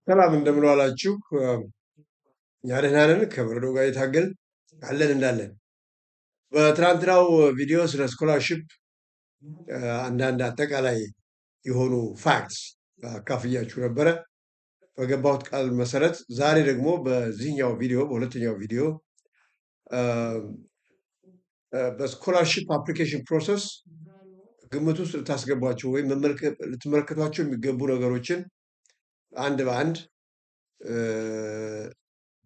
ሰላም፣ እንደምን ዋላችሁ? እኛ ደህና ነን። ከበረዶ ጋር የታገልን አለን እንዳለን። በትናንትናው ቪዲዮ ስለ scholarship አንዳንድ አጠቃላይ የሆኑ facts አካፍያችሁ ነበረ። በገባሁት ቃል መሰረት ዛሬ ደግሞ በዚህኛው ቪዲዮ፣ በሁለተኛው ቪዲዮ በ scholarship application process ግምት ውስጥ ልታስገቧቸው ወይም ልትመለከቷቸው የሚገቡ ነገሮችን አንድ በአንድ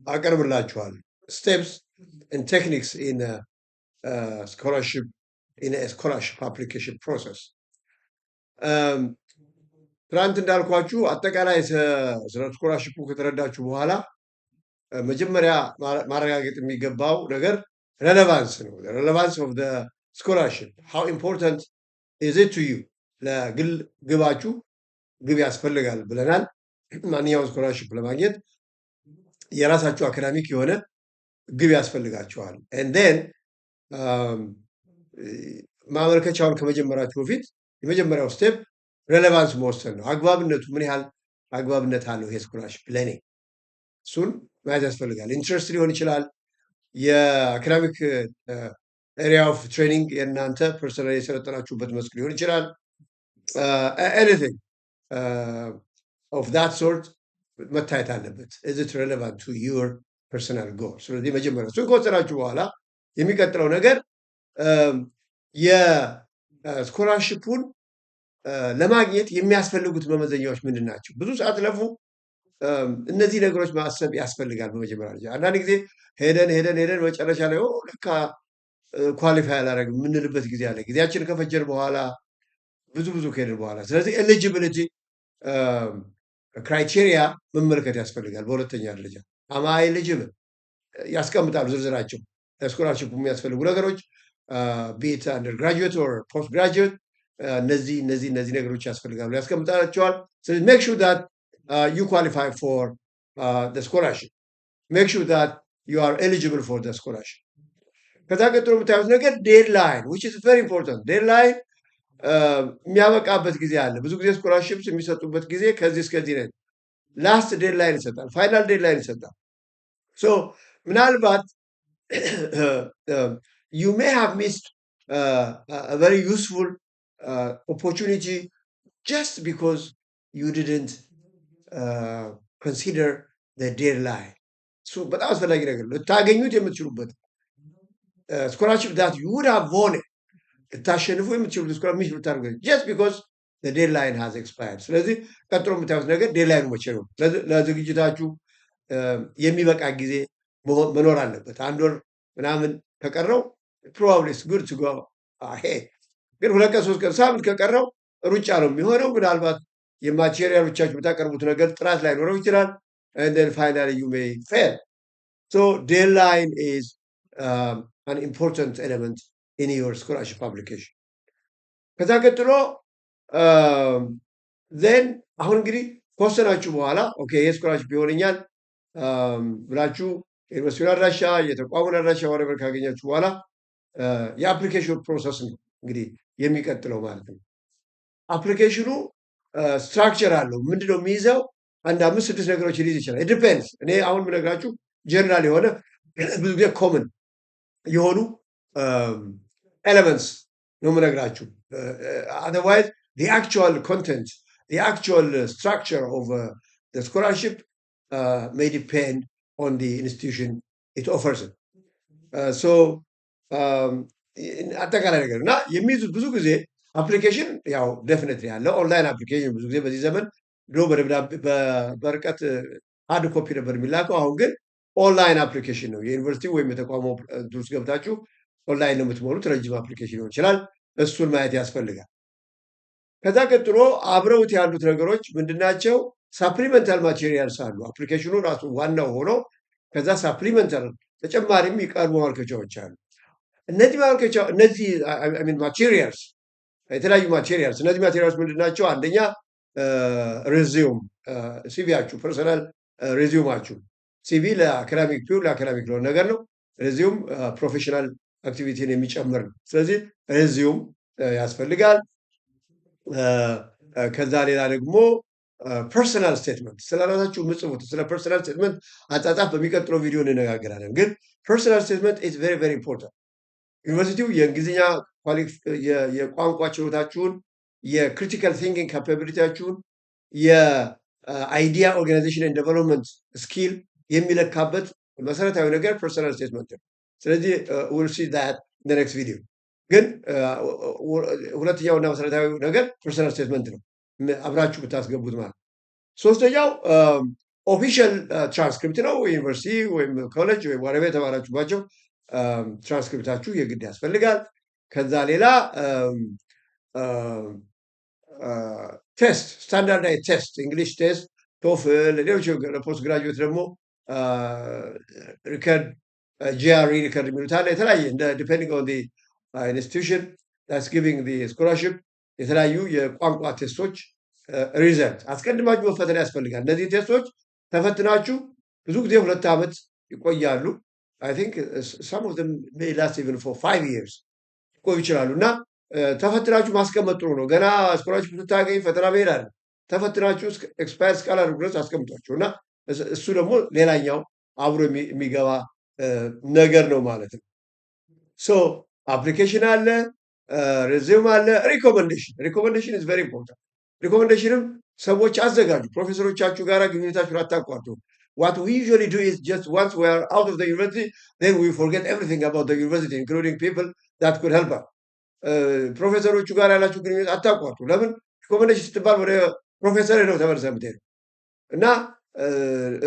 አቀርብላችኋል። Steps and techniques in scholarship application process። ትናንት እንዳልኳችሁ አጠቃላይ ስለ scholarship ኡ ከተረዳችሁ በኋላ መጀመሪያ ማረጋገጥ የሚገባው ነገር relevance ነው። Relevance of scholarship, how important is it to you? ለግል ግባችሁ ግብ ያስፈልጋል ብለናል። ማንኛውም scholarship ለማግኘት የራሳችሁ academic የሆነ ግብ ያስፈልጋችኋል። And then ማመልከቻውን ከመጀመራችሁ በፊት የመጀመሪያው step relevance መወሰን ነው። አግባብነቱ፣ ምን ያህል አግባብነት አለው ይሄ scholarship ለእኔ፣ እሱን ማየት ያስፈልጋል። Interest ሊሆን ይችላል። የ academic area of training፣ የእናንተ personal የሰለጠናችሁበት መስክ ሊሆን ይችላል። Anything of that sort መታየት አለበት። Is it relevant to your personal goal? ስለዚህ መጀመሪያ እሱን ከወሰናችሁ በኋላ የሚቀጥለው ነገር የ scholarship ኡን ለማግኘት የሚያስፈልጉት መመዘኛዎች ምንድን ናቸው? ብዙ ሰዓት ለፉ እነዚህ ነገሮች ማሰብ ያስፈልጋል። በመጀመሪያ ደረጃ አንዳንድ ጊዜ ሄደን ሄደን ሄደን መጨረሻ ላይ "ኦ፣ ለካ qualify አላደረግም" የምንልበት ጊዜ አለ። ጊዜያችን ከፈጀን በኋላ፣ ብዙ ብዙ ከሄድን በኋላ። ስለዚህ eligibility criteria መመልከት ያስፈልጋል። በሁለተኛ ደረጃ am I eligible ያስቀምጣሉ ዝርዝራቸው፣ ለ scholarship የሚያስፈልጉ ነገሮች፣ be it undergraduate or postgraduate፣ እነዚህ እነዚህ እነዚህ ነገሮች ያስፈልጋሉ ያስቀምጣቸዋል። ስለዚህ make sure that you qualify for scholarship, make sure that you are eligible for scholarship። ከዛ ቀጥሎ የምታዩት ነገር deadline, which is very important። Deadline የሚያበቃበት ጊዜ አለ። ብዙ ጊዜ scholarships የሚሰጡበት ጊዜ ከዚህ እስከዚህ ነው። Last deadline ይሰጣል፣ final deadline ይሰጣል። So ምናልባት you may have missed a very useful opportunity just because you didn't consider the deadline. እሱ በጣም አስፈላጊ ነገር ነው። ልታገኙት የምትችሉበት scholarship that you would have won፣ ልታሸንፉ የምትችሉት scholarship miss ልታደርጉ just because the deadline has expired። ስለዚህ ቀጥሎ የምታዩት ነገር deadline ኡ መቼ ነው? ለዝግጅታችሁ የሚበቃ ጊዜ መኖር አለበት። አንድ ወር ምናምን ከቀረው probably it's good to go ahead። ግን 2 ቀን፣ 3 ቀን፣ ሳምንት ከቀረው ሩጫ ነው የሚሆነው። ምናልባት የ material ኦቻችሁ የምታቀርቡት ነገር ጥራት ላይኖረው ይችላል። And then finally you may fail. So deadline is an important element in your scholarship application. ከዛ ቀጥሎ then አሁን እንግዲህ ከወሰናችሁ በኋላ okay ይሄ scholarship ይሆነኛል ብላችሁ የዩኒቨርሲቲውን አድራሻ፣ የተቋሙን አድራሻ whatever ካገኛችሁ በኋላ የ application process ነው እንግዲህ የሚቀጥለው ማለት ነው። Application ኑ structure አለው። ምንድነው የሚይዘው? አንድ አምስት ስድስት ነገሮች ሊይዝ ይችላል። Depends። እኔ አሁን የምነግራችሁ ጀነራል የሆነ፣ ብዙ ጊዜ common የሆኑ elements ነው የምነግራችሁ። Otherwise the actual content, the actual structure of the scholarship may depend on the institution it offers it. So አጠቃላይ ነገር እና የሚይዙት ብዙ ጊዜ application ያው definitely ያለ online application። ብዙ ጊዜ በዚህ ዘመን፣ ድሮ በደብዳቤ በርቀት hard copy ነበር የሚላከው። አሁን ግን online application ነው። የዩኒቨርሲቲ ወይም የተቋሙ እንትን ውስጥ ገብታችሁ ኦንላይን ነው የምትሞሉት። ረጅም application ሊሆን ይችላል። እሱን ማየት ያስፈልጋል። ከዛ ቀጥሎ አብረውት ያሉት ነገሮች ምንድናቸው? Supplemental materials አሉ። Application ኑ ራሱ ዋናው ሆኖ ከዛ supplemental ተጨማሪ የሚቀርቡ ማመልከቻዎች አሉ። እነዚህ ማመልከቻ፣ እነዚህ materials፣ የተለያዩ materials፣ እነዚህ materials ምንድን ናቸው? አንደኛ resume፣ CV ያችሁ፣ personal resume ኣችሁ። CV ለ academic፣ pure ለ academic ለሆነ ነገር ነው። Resume professional activity ን የሚጨምር ነው። ስለዚህ resume ያስፈልጋል። ከዛ ሌላ ደግሞ Personal statement፣ ስለ ራሳችሁ የምጽፉት፣ ስለ personal statement አጻጻፍ በሚቀጥለው ቪዲዮ እንነጋገራለን። ግን personal statement is very, very important። ዩኒቨርሲቲው የእንግሊዝኛ የቋንቋ ችሎታችሁን፣ የ critical thinking capability ያችሁን፣ የ idea organization and development skill የሚለካበት መሰረታዊ ነገር personal statement ነው። ስለዚህ we'll see that in next video። ግን ሁለተኛውና መሰረታዊ ነገር personal statement ነው፣ አብራችሁ ብታስገቡት ማለት ነው። ሶስተኛው ኦፊሻል ትራንስክሪፕት ነው። ዩኒቨርሲቲ ወይም ኮሌጅ ወይም whatever የተማራችሁባቸው ትራንስክሪፕታችሁ የግድ ያስፈልጋል። ከዛ ሌላ test፣ standardized test፣ English test፣ TOEFL፣ ሌሎች postgraduate ደግሞ record፣ GRE record የሚሉት አለ። የተለያየ እንደ depending on institution that's giving scholarship የተለያዩ የቋንቋ test ኦች result አስቀድማችሁ መፈተን ያስፈልጋል። እነዚህ test ኦች ተፈትናችሁ ብዙ ጊዜ 2 ዓመት ይቆያሉ። I think some of them may last even for 5 years ሊቆዩ ይችላሉ እና ተፈትናችሁ ማስቀመጥ ጥሩ ነው። ገና scholarship ስታገኝ ፈተና መሄድ አለ። ተፈትናችሁ expire እስካላደረጉ ድረስ አስቀምጧቸው እና እሱ ደግሞ ሌላኛው አብሮ የሚገባ ነገር ነው ማለት ነው። So application አለ፣ resume አለ፣ recommendation። Recommendation is very important። Recommendation ም ሰዎች አዘጋጁ። ፕሮፌሰሮቻችሁ ጋር ግንኙነታችሁን አታቋርጡ። What we usually do is just once we are out of the university, then we forget everything about the university, including people that could help us. ፕሮፌሰሮቹ ጋር ያላችሁ ግንኙነት አታቋርጡ። ለምን? Recommendation ስትባል ወደ ፕሮፌሰር ነው ተመልሰህ የምትሄደው እና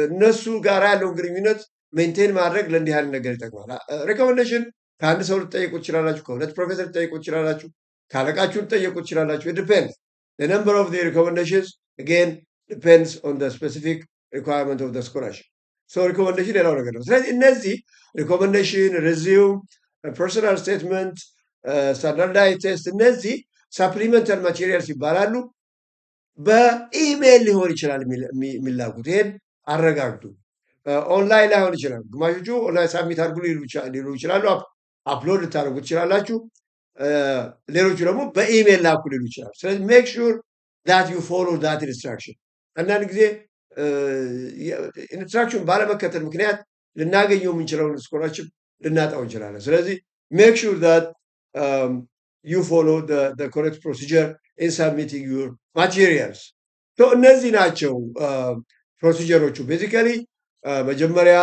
እነሱ ጋር ያለውን ግንኙነት maintain ማድረግ ለእንዲህ ያለ ነገር ይጠቅማል። Recommendation ከአንድ ሰው ልትጠይቁ ትችላላችሁ፣ ከሁለት ፕሮፌሰር ልትጠይቁ ትችላላችሁ፣ ከአለቃችሁ ልትጠይቁ ትችላላችሁ። Depends. The number of the recommendations again depends on the specific requirement of the scholarship. So recommendation ሌላው ነገር ነው። ስለዚህ እነዚህ recommendation፣ resume፣ personal statement፣ standardized test፣ እነዚህ supplemental materials ይባላሉ። በኢሜይል ሊሆን ይችላል የሚላኩት። ይሄን አረጋግጡ። ኦንላይን ላይሆን ይችላል። ግማሾቹ online submit አድርጉ ሊሉ ይችላሉ። Upload ልታደርጉ ትችላላችሁ። ሌሎቹ ደግሞ በኢሜይል ላኩ ሊሉ ይችላሉ። ስለዚህ make sure that you follow that instruction። አንዳንድ ጊዜ instruction ባለመከተል ምክንያት ልናገኘው የምንችለውን scholarship ልናጣው እንችላለን። ስለዚህ make sure that you follow correct procedure in submitting your materials። እነዚህ ናቸው procedure ኦቹ። Basically መጀመሪያ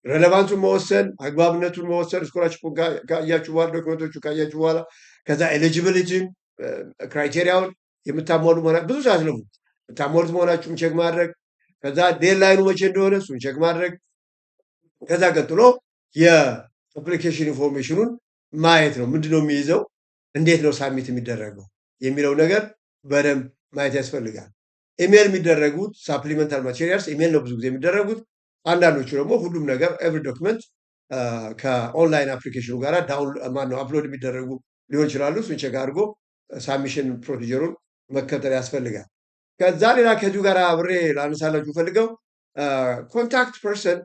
relevance ኡን መወሰን፣ አግባብነቱን መወሰን scholarship ኡን ካያችሁ በኋላ፣ document ኦቹ ካያችሁ በኋላ፣ ከዛ eligibility ን criteria ውን የምታሟሉ መሆና ብዙ ሳትለፉ የምታሟሉት መሆናችሁን check ማድረግ፣ ከዛ deadline ኑ መቼ እንደሆነ እሱን check ማድረግ፣ ከዛ ቀጥሎ የ application information ኑን ማየት ነው። ምንድነው የሚይዘው፣ እንዴት ነው submit የሚደረገው የሚለው ነገር በደንብ ማየት ያስፈልጋል። ኢሜል የሚደረጉት supplemental materials email ነው ብዙ ጊዜ የሚደረጉት። አንዳንዶቹ ደግሞ ሁሉም ነገር every document ከ online application ኑ ጋር down ማነው upload የሚደረጉ ሊሆን ይችላሉ። እሱን check አድርጎ submission procedure ኡን መከተል ያስፈልጋል። ከዛ ሌላ ከዚሁ ጋር አብሬ ላነሳላችሁ ፈልገው contact person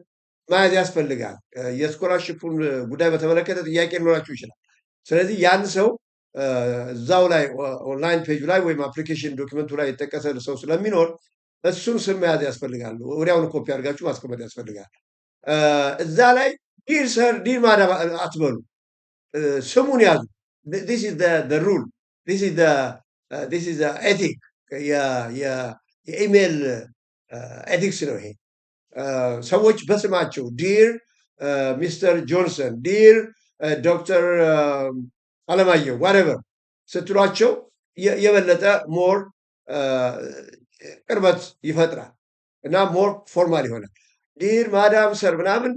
መያዝ ያስፈልጋል። የ scholarship ኡን ጉዳይ በተመለከተ ጥያቄ ሊኖራችሁ ይችላል። ስለዚህ ያን ሰው እዛው ላይ online page ኡ ላይ ወይም application document ኡ ላይ የተጠቀሰ ሰው ስለሚኖር እሱን ስም መያዝ ያስፈልጋል። ወዲያውኑ ኮፒ አድርጋችሁ ማስቀመጥ ያስፈልጋል። እዛ ላይ dear sir፣ dear madam አትበሉ፣ ስሙን ያዙ። This is the rule፣ this is ethic፣ የ email ethics ነው ይሄ። ሰዎች በስማቸው dear Mister Johnson፣ dear Doctor አለማየሁ፣ whatever ስትሏቸው የበለጠ more ቅርበት ይፈጥራል እና more formal ይሆናል። Dear madam፣ sir ምናምን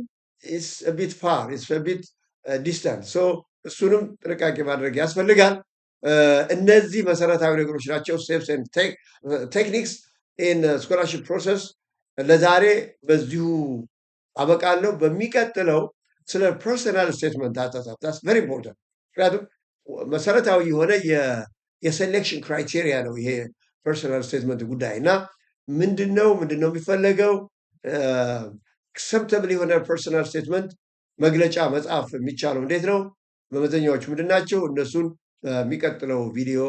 bit far, bit distant። እሱንም ጥንቃቄ ማድረግ ያስፈልጋል። እነዚህ መሰረታዊ ነገሮች ናቸው። Steps and techniques in scholarship process። ለዛሬ በዚሁ አበቃለሁ። በሚቀጥለው ስለ personal statement አጻጻፍ፣ that's very important። ምክንያቱም መሰረታዊ የሆነ የ selection criteria ነው ይሄ personal statement ጉዳይ እና ምንድን ነው የሚፈለገው፣ acceptable የሆነ personal statement መግለጫ መጻፍ የሚቻለው እንዴት ነው፣ መመዘኛዎቹ ምንድን ናቸው? እነሱን በሚቀጥለው ቪዲዮ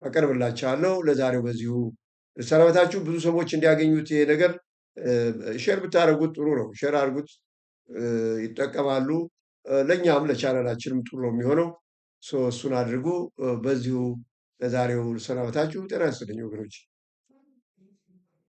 አቀርብላችኋለሁ። ለዛሬው በዚሁ ልሰናበታችሁ። ብዙ ሰዎች እንዲያገኙት ይሄ ነገር share ብታደርጉት ጥሩ ነው። Share አድርጉት፣ ይጠቀማሉ። ለእኛም ለቻናላችንም ጥሩ ነው የሚሆነው። So እሱን አድርጉ። በዚሁ ለዛሬው ልሰናበታችሁ። ጤና ይስጥልኝ ወገኖች።